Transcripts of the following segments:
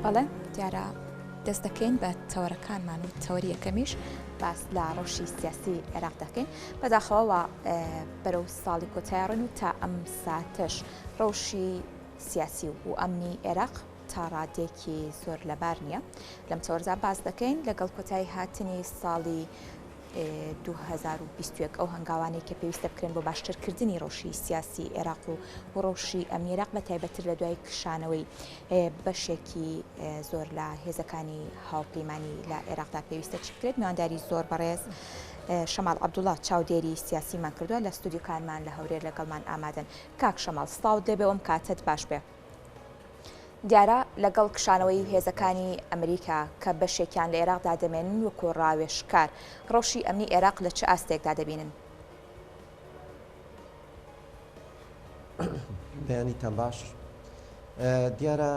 بەڵێ دیارە دەست دەکەین بە تەوەرەکانمان و تەوەری یەکەمیش باس لە ڕەوشی سیاسی عێراق دەکەین بەداخەوە وا بەرەو ساڵی کۆتایی ڕۆین و تا ئەم ساتەش ڕەوشی سیاسی و ئەمنی عێراق تا ڕادێکی زۆر لەبار نییە لەم تەوەردا باس دەکەین لەگەڵ کۆتایی هاتنی ساڵی 2021 ئەو هەنگاوانەی کە پێویستە بکرێن بۆ باشترکردنی ڕەوشی سیاسی عێراق و ڕەوشی ئەمنی عێراق بە تایبەتتر لە دوای کشانەوەی بەشێکی زۆر لە هێزەکانی هاوپەیمانی لە عێراقدا پێویستە چی بکرێت میوانداری زۆر بەڕێز شەماڵ عەبدوڵا چاودێری سیاسیمان کردووە لە ستودیوکانمان لە هەورێر لەگەڵمان ئامادەن کاک شەماڵ سڵاوت لێبێ ئەم کاتەت باش بێ. دیارە لەگەڵ کشانەوەی هێزەکانی ئەمریکا کە بەشێکیان لە عێراقدا دەمێنن وەکو ڕاوێژکار، ڕەوشی ئەمنی عێراق لە چ ئاستێکدا دەبینن؟ بەیانیتان باش. دیارە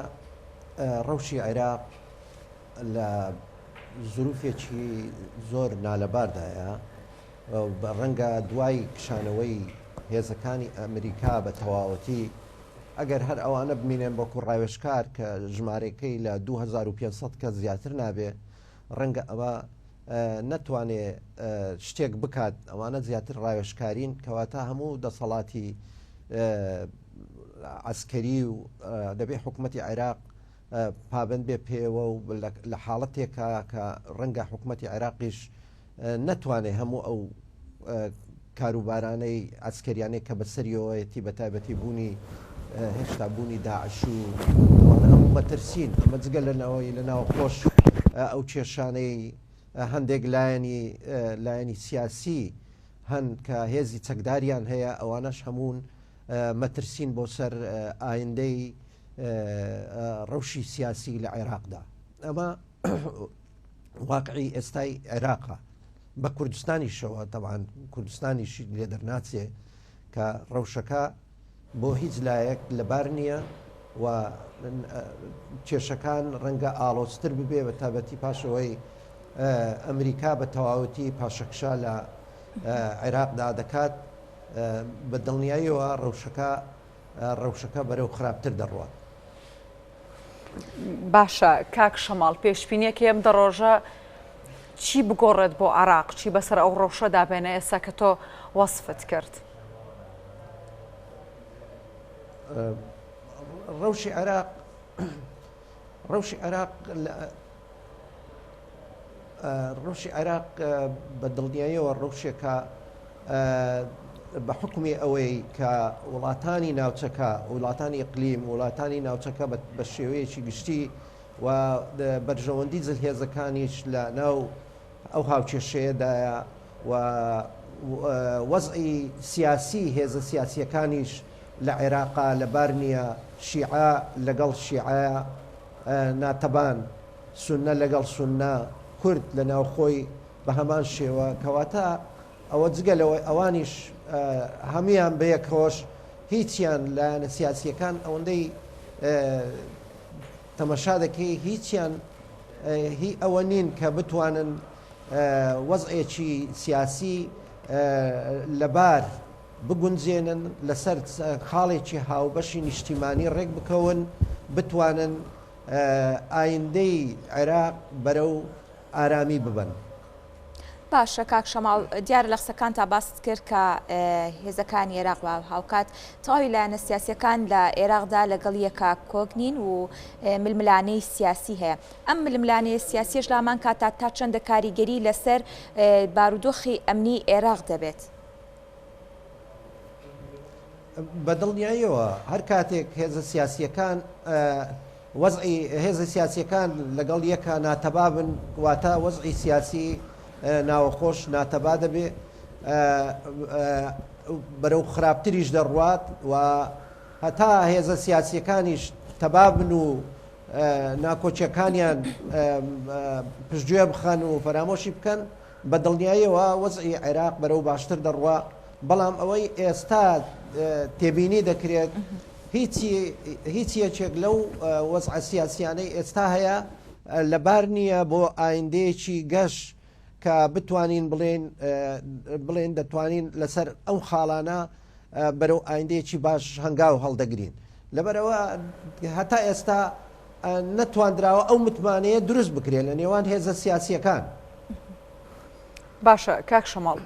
ڕەوشی عێراق لە زروفێکی زۆر نالەباردایە. ڕەنگە دوای کشانەوەی هێزەکانی ئەمریکا بە تەواوەتی ئەگەر هەر ئەوانە بمینێن وەکو ڕاوێژکار کە ژمارەکەی لە 2500 کەس زیاتر نابێ ڕەنگە ئەوە نەتوانێ شتێک بکات ئەوانە زیاتر ڕاوێژکارین کەواتە هەموو دەسەڵاتی عسکەری و دەبێ حکوومەتتی عێراق پابند بێ پێوە و لە حاڵەتێکە کە ڕەنگە حکوومەتتی عێراقیش نەتوانێ هەموو ئەو کاروبارانەی عەسکەریانەی کە بەسەریەوەیەتی بە تایبەتی بوونی هێشتا بوونی داعش و ئەوانە هەموو مەترسین ئەمە جگە لە ناوەی لە ناوخۆش ئەو کێشانەی هەندێک لایەنی لایەنی سیاسی هەن کە هێزی چەکداریان هەیە ئەوانەش هەموون مەترسین بۆ سەر ئایندەی ڕەوشی سیاسی لە عێراقدا ئەمە واقعی ئێستای عێراقە بە کوردستانیشەوە تەوان کوردستانیشی لێ دەرناچێ کە ڕەوشەکە بۆ هیچ لایەک لەبار نییە و کێشەکان ڕەنگە ئاڵۆزتر ببێ بە تابەتی پاشەوەی ئەمریکا بە تەواوەتی پاشەکشا لە عێراقدا دەکات بە دڵنیاییەوە ڕەوشەکە ڕەوشەکە بەرەو خراپتر دەڕوات. باشە کاک شەماڵ پێشبینیەکەی ئەم دە ڕۆژە چی بگۆڕێت بۆ عێراق چی بەسەر ئەو ڕەوشەدا بێنە ئێستا کە تۆ وەسفت کرد؟ ڕەوشی عێراق ڕەوشی عێراق ڕەوشی عێراق بە دڵنیاییەوە ڕەوشێکە بە حکومی ئەوەی کە وڵاتانی ناوچەکە وڵاتانی ئیقلیم وڵاتانی ناوچەکە بە شێوەیەکی گشتی و بەرژەوەندی زلهێزەکانیش لە ناو ئەو هاوکێشەیەدایە و وەزعی سیاسی هێزە سیاسیەکانیش لە عێراقا لەبار نییە شیعە لەگەڵ شیعە ناتەبان سوننە لەگەڵ سوننە، کورد لە ناوخۆی بە هەمان شێوە، کەواتە ئەوە جگە لەوەی ئەوانیش هەموویان بەیەکەوەش هیچیان لایەنە سیاسییەکان ئەوەندەی تەمەشا دەکەی هیچیان هی ئەوە نین کە بتوانن وەزعێکی سیاسی لەبار بگونجێنن، لەسەر خاڵێکی هاوبەشی نیشتیمانی ڕێک بکەون، بتوانن ئایندەی عێراق بەرەو ئارامی ببەن. باشە کاک شەماڵ دیارە لە قسەکانتا باست کرد کە هێزەکانی عێراق و هاوکات تەواوی لایەنە سیاسیەکان لە عێراقدا لەگەڵ یەکا کۆک نین و ململانێی سیاسی هەیە ئەم ململانێ سیاسیەش لامان کاتا تا چەندە کاریگەری لەسەر بارودۆخی ئەمنی عێراق دەبێت؟ بە دڵنیاییەوە هەر کاتێک هێزە سیاسییەکان وەزعی هێزە سیاسییەکان لەگەڵ یەکا ناتەبا بن واتە وەزعی سیاسی ناوەخۆش ناتەبا دەبێ بەرەو خراپتریش دەڕوات و هەتا هێزە سیاسییەکانیش تەبا بن و ناکۆکیەکانیان پشتگوێ بخەن و فەرامۆشی بکەن بە دڵنیاییەوە وەزعی عێراق بەرەو باشتر دەڕوا، بەڵام ئەوەی ئێستا تێبینی دەکرێت هیچی هیچ یەکێک لەو وەزعە سیاسیانەی ئێستا هەیە لەبار نییە بۆ ئایندەیەکی گەش کە بتوانین بڵێن بڵێن دەتوانین لەسەر ئەو خاڵانە بەرەو ئایندەیەکی باش هەنگاو هەڵدەگرین لەبەرەوە هەتا ئێستا. نەتواندراوە ئەو متمانەیە دروست بکرێت لە نێوان هێزە سیاسییەکان. باشە کاک شەماڵ،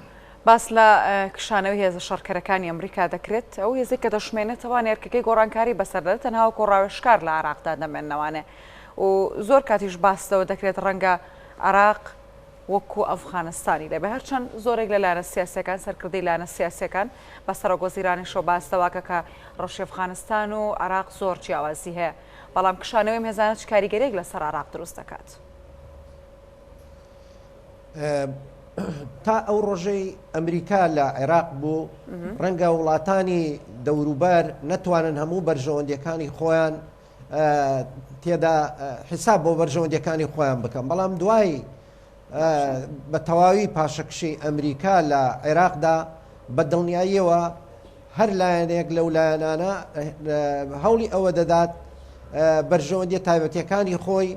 باس لە کشانەوەی هێزە شەڕکەرەکانی ئەمریکا دەکرێت، ئەو هێزەی کە دەشمێنێتەوە نێرکەکەی گۆڕانکاری بەسەردا دێت، تەنها وەکو ڕاوێژکار لە عێراقدا دەمێننەوانێ و زۆر کاتیش باس لەوە دەکرێت ڕەنگە عێراق وەکو ئەفغانستانی لێبێ هەرچەند زۆرێک لە لایەنە سیاسیەکان سەرکردەی لایەنە سیاسیەکان بە سەرۆک وەزیرانیشەوە باس لەوەکە کە ڕەوشی ئەفغانستان و عێراق زۆر جیاوازی هەیە بەڵام کشانەوەی ئەم هێزانە چ کاریگەریەک لەسەر عێراق دروست دەکات؟ تا ئەو ڕۆژەی ئەمریکا لە عێراق بوو ڕەنگە وڵاتانی دەوروبەر نەتوانن هەموو بەرژەوەندیەکانی خۆیان تێدا حیساب بۆ بەرژەوەندیەکانی خۆیان بکەن بەڵام دوای بە تەواوی پاشەکشەی ئەمریکا لە عێراقدا بە دڵنیاییەوە هەر لایەنێک لەو لایەنانە هەوڵی ئەوە دەدات بەرژەوەندیە تایبەتیەکانی خۆی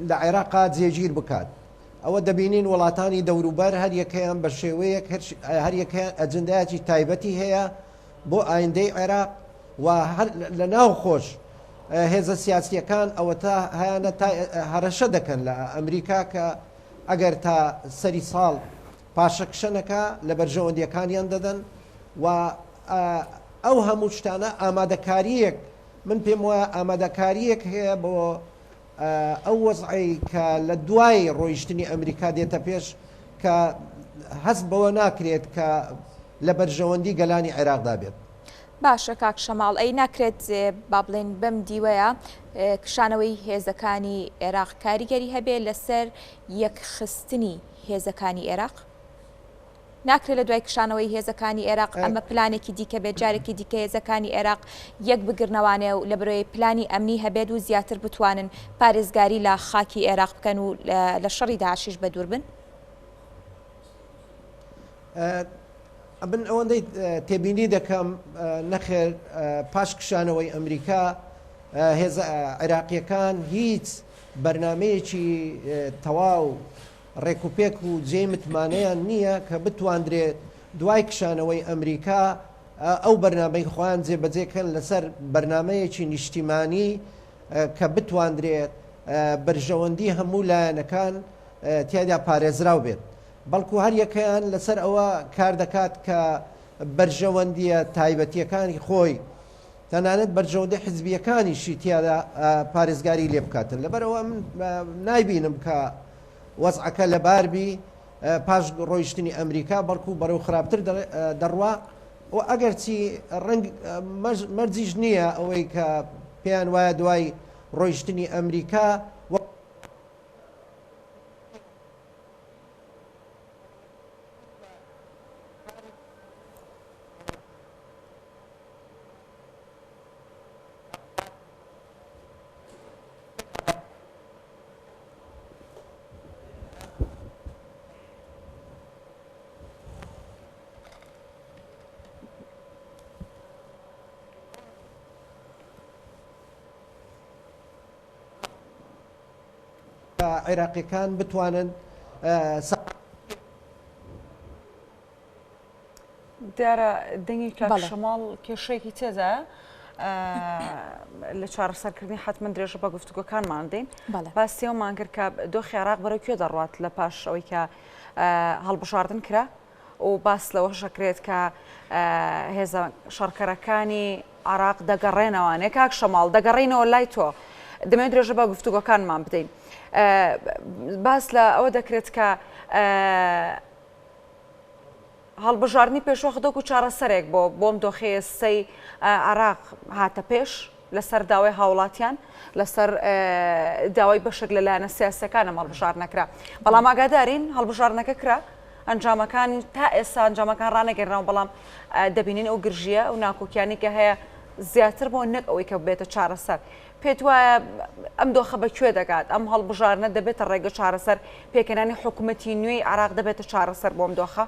لە عێراقا جێگیر بکات. ئەوە دەبینین وڵاتانی دەوروبەر هەر یەکەیان بە شێوەیەک هەر یەکەیان ئەجندایەکی تایبەتی هەیە بۆ ئایندەی عێراق و هەر لە ناو خۆش هێزە سیاسیەکان ئەوەتا هەیانە تا هەرەشە دەکەن لە ئەمریکا کە ئەگەر تا سەری ساڵ پاشەکشە نەکا لە بەرژەوەندیەکانیان دەدەن و ئەو هەموو شتانە ئامادەکاریەک من پێم وایە ئامادەکارییەک هەیە بۆ ئەو وەزعەی کە لە دوای ڕۆیشتنی ئەمریکا دێتە پێش کە هەست بەوە ناکرێت کە لە بەرژەوەندی گەلانی عێراقدا بێت. باشە کاک شەماڵ ئەی ناکرێت با بڵێین بەم دیوەیە کشانەوەی هێزەکانی عێراق کاریگەری هەبێ لەسەر یەکخستنی هێزەکانی عێراق؟ ناکرێت لە دوای کشانەوەی هێزەکانی ئێراق ئەمە پلانێکی دیکە بێت، جارێکی دیکە هێزەکانی ئێراق یەک بگرنەوانێ و لە برۆی پلانی ئەمنی هەبێت و زیاتر بتوانن پارێزگاری لە خاکی ئێراق بکەن و لە شەڕی داعشیش بەدوور بن؟ ئەمن ئەوەندەی تێبینی دەکەم نەخێر پاش کشانەوەی ئەمریکا هێزە عێراقیەکان هیچ بەرنامەیەکی تەواو ڕێکوپێک و جێی متمانەیان نییە کە بتواندرێت دوای کشانەوەی ئەمریکا ئەو بەرنامەی خۆیان جێبەجێ کەن لەسەر بەرنامەیەکی نیشتیمانی کە بتواندرێت بەرژەوەندی هەموو لایەنەکان تیایدا پارێزراو بێت بەڵکو هەر یەکەیان لەسەر ئەوە کار دەکات کە بەرژەوەندیە تایبەتیەکانی خۆی تەنانەت بەرژەوەندی حزبیەکانیشی تیادا پارێزگاری لێ بکاتن لەبەرئەوە من نایبینم کە وەزعەکە لەبار بی پاش ڕۆیشتنی ئەمریکا بەڵکو بەرەو خراپتر دەڕوا و ئەگەرچی ڕەنگ مەرجیش نییە ئەوەی کە پێیان وایە دوای ڕۆیشتنی ئەمریکا عێراقیەکان بتوانن دیارە دەنگی کاک شەماڵ کێشەیەکی تێدایە لە چارەسەرکردنی حتمما درێژە بە گفتوگۆکانمان دەین باسی ئەومان کرد کە دۆخی عێراق بەرەو کوێ دەڕوات لە پاش ئەوەی کە هەڵبژاردن کرا و باس لەوە شەکرێت کە هێزە شەڕکەرەکانی عراق دەگەڕێنەوانێ کاک شەماڵ دەگەڕینەوە لای تۆ دەمێت درێژە بە گفتوگۆکانمان بدەین باس لە ئەوە دەکرێت کە هەڵبژاردنی پێشوەخت وەکو چارەسەرێک بۆ بۆم دۆخی ئێستەی عێراق هاتە پێش لەسەر داوای هاوڵاتیان لەسەر داوای بەشێک لە لایەنە سیاسەکانم هەڵبژاردنە کرا بەڵام ئاگادارین هەڵبژاردنەکە کرا ئەنجامەکانی تا ئێستا ئەنجامەکان ڕانەگەرنەوە بەڵام دەبینین ئەو گرژیە ئەو ناکۆکیانی کە هەیە زیاتر بۆ نەک ئەوەی کە بێتە چارەسەر پێت وایە ئەم دۆخە بە کوێ دەگات؟ ئەم هەڵبژاردنە دەبێتە ڕێگە چارەسەر؟ پێکهێنانی حکومەتی نوێی عێراق دەبێتە چارەسەر بۆ ئەم دۆخە؟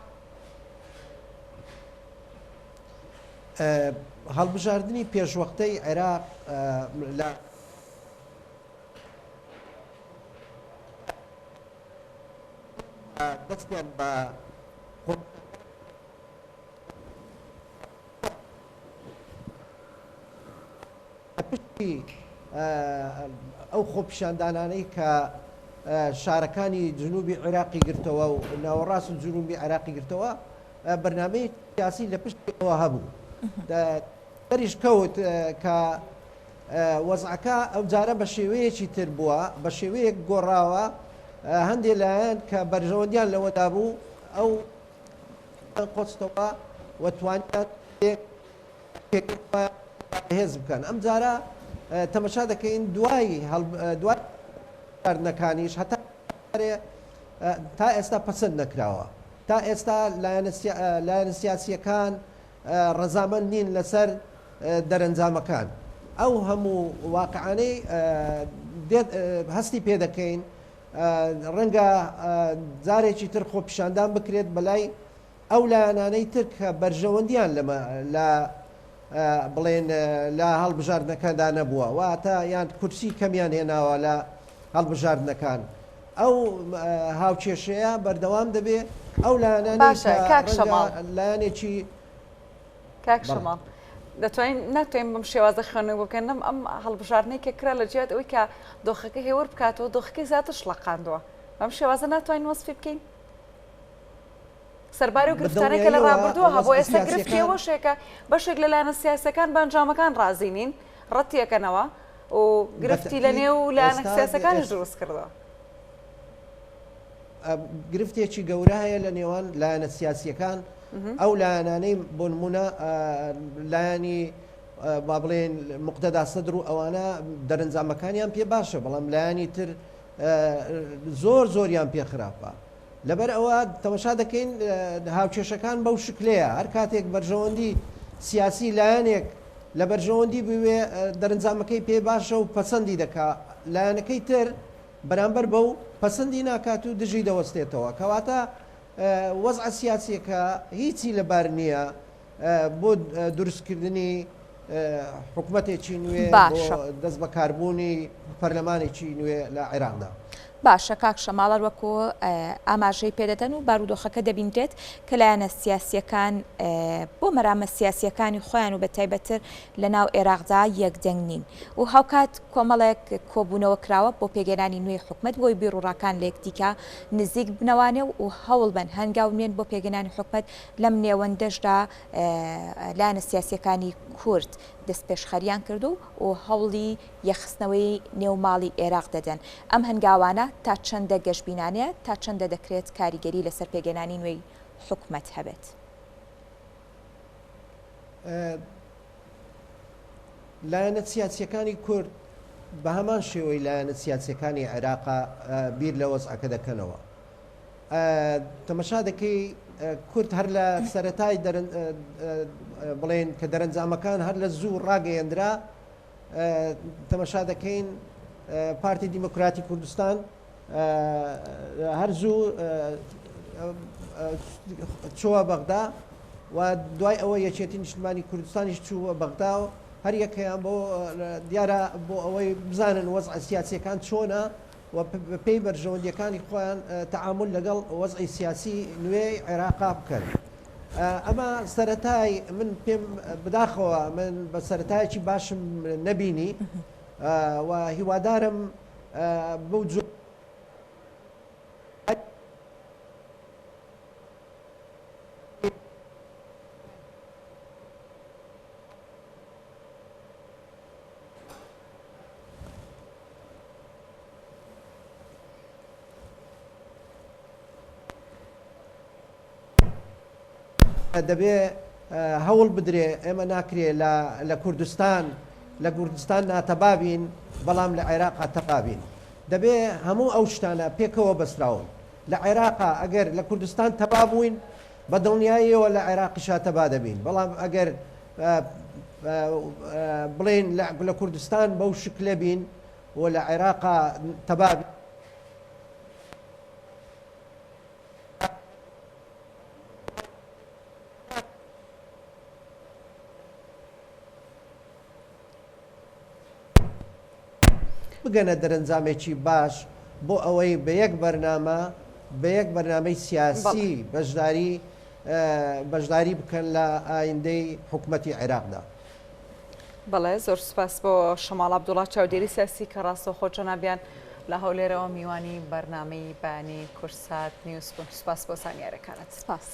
هەڵبژاردنی پێشوەختەی عێراق لە. دەستیان بە خۆپیشاندان. ئەو خۆپیشاندانانەی کە شارەکانی جنوبی عێراقی گرتەوە و ناوەڕاست و جنوبی عێراقی گرتەوە بەرنامەی سیاسی لە پشتەوە هەبوو. دەریش کەوت کە وەزعەکە ئەوجارە بە شێوەیەکی تر بووە، بە شێوەیەک گۆڕاوە هەندێ لایەن کە بەرژەوەندیان لەوەدا بوو ئەو قۆستەوە و توانیان بەهێز بکەن. ئەمجارە تەمەشا دەکەین دوای دوای هەڵبژاردنەکانیش هەتا تا ئێستا پەسەند نەکراوە. تا ئێستا لایەنە سیاسییەکان ڕەزامەند نین لەسەر دەرەنجامەکان. ئەو هەموو واقعانەی دێت هەستی پێ دەکەین ڕەنگە جارێکی تر خۆپیشاندان بکرێت بەلای ئەو لایەنانەی تر کە بەرژەوەندیان لەمە لە بڵێن لە هەڵبژاردنەکاندا نەبووە واتە یان کورسی کەمیان هێناوە لە هەڵبژاردنەکان ئەو هاوکێشەیە بەردەوام دەبێ ئەو لایەنانەی باشە کە کاک ڕەنگە شەماڵ. لایەنێکی کاک بەڵێ. شەماڵ دەتوانین ناتوانین بەم شێوازە خوێندنەوە بکەین ئەم ئەم هەڵبژاردنەی کە کرا لە جیات ئەوەی کە دۆخەکە هێور بکاتەوە دۆخەکەی زیاتر شڵەقاندووە بەم شێوازە ناتوانین وەسفی بکەین سەرباری و بە گرفتانەی کە لە دڵنیاییەوە ڕابردووە هەبوو وەزعە ئێستا گرفتی سیاسیەکان ئەوەشێکە بەشێک لە لایەنە سیاسەکان بە ئەنجامەکان ڕازی نین ڕەتیەکەنەوە و بە گرفتی لە تەئکید نێو لایەنە ئێستا سیاسەکانیش ئێس دروست کردووە. گرفتێکی گەورە هەیە لە نێوان لایەنە سیاسیەکان ئەو لایەنانەی بۆ نمونە لایەنی با بڵێن مقتەدا سەدر و ئەوانە دەرەنجامەکانیان پێ باشە بەڵام لایەنی تر زۆر زۆریان پێ خراپە لەبەر ئەوە تەمەشا دەکەین هاوکێشەکان بەو شکلەیە هەر کاتێک بەرژەوەندی سیاسی لایەنێک لە بەرژەوەندی بوێ دەرەنجامەکەی پێ باشە و پەسەندی دەکا لایەنەکەی تر بەرامبەر بەو پەسەندی ناکات و دژی دەوەستێتەوە کەواتە وەزعە سیاسیەکە هیچی لەبار نییە بۆ دروستکردنی حکومەتێکی نوێ بۆ باشە. دەستبەکاربوونی پەرلەمانێکی نوێ لە عێراقدا. باشە کاک شەماڵ هەر وەکو ئاماژەی پێدەدەن و بارودۆخەکە دەبینرێت کە لایەنە سیاسیەکان بۆ مەرامە سیاسیەکانی خۆیان و بەتایبەتر لە ناو عێراقدا یەکدەنگ نین و هاوکات کۆمەڵێک کۆبوونەوە کراوە بۆ پێکهێنانی نوێی حکومەت بۆی بیروڕاکان لەیەکدیکە نزیک بنەوانێ و هەوڵبەن هەنگاو بنێن بۆ پێکهێنانی حکومەت لەم نێوەندەشدا لایەنە سیاسیەکانی کورد دەستپێشخەریان کردو و هەوڵی یەکخستنەوەی نێو ماڵی ئێراق دەدەن. ئەم هەنگاوانە تا چەندە گەشبینانەیە، تا چەندە دەکرێت کاریگەری لەسەر پێکهێنانی نوێی حکومەت هەبێت؟ لایەنە سیاسییەکانی کورد بە هەمان شێوەی لایەنە سیاسییەکانی عێراق بیر لە وەزعەکە دەکەنەوە. تەمەشا دەکەی کورد هەر لە سەرەتای بڵێن کە دەرەنجامەکان هەر لە زوو ڕاگەیەندرا تەمەشا دەکەین پارتی دیموکراتی کوردستان هەر زوو چووە بەغدا و دوای ئەوە یەکێتی نیشتمانی کوردستانیش چووە بەغدا و هەر یەکەیان بۆ دیارە بۆ ئەوەی بزانن وەزع سیاسیەکان چۆنە و بەپێی بەرژەوەندیەکانی خۆیان تەعامول لەگەڵ وەزعی سیاسی نوێی عێراقا بکەن. ئەمە سەرەتای من پێم بداخەوە من بە سەرەتایەکی باشم نەبینی و هیوادارم بەو جۆ دەبێ هەوڵ بدرێ ئێمە ناکرێ لە کوردستان لە کوردستان ناتەبا بین بەڵام لە عێراقا تەبا بین دەبێ هەموو ئەو شتانە پێکەوە بەستراون لە عێراقا ئەگەر لە کوردستان تەبا بووین بە دڵنیاییەوە لە عێراقیشا تەبا دەبین بەڵام ئەگەر بڵێن لە کوردستان بەو شکلە بین و لە عێراقا تەبا بین. بگەنە دەرەنجامێکی باش بۆ ئەوەی بە یەک بەرنامە بە یەک بەرنامەی سیاسی بەشداری بەشداری بکەن لە ئایندەی حکومەتی عێراقدا. بەڵێ زۆر سوپاس بۆ شەماڵ عەبدوڵا چاودێری سیاسی کە ڕاستەوخۆ جەنابیان لە هەولێرەوە میوانی بەرنامەی بەیانی کوردسات نیوز بوون. سوپاس بۆ زانیارەکانت. سپاس.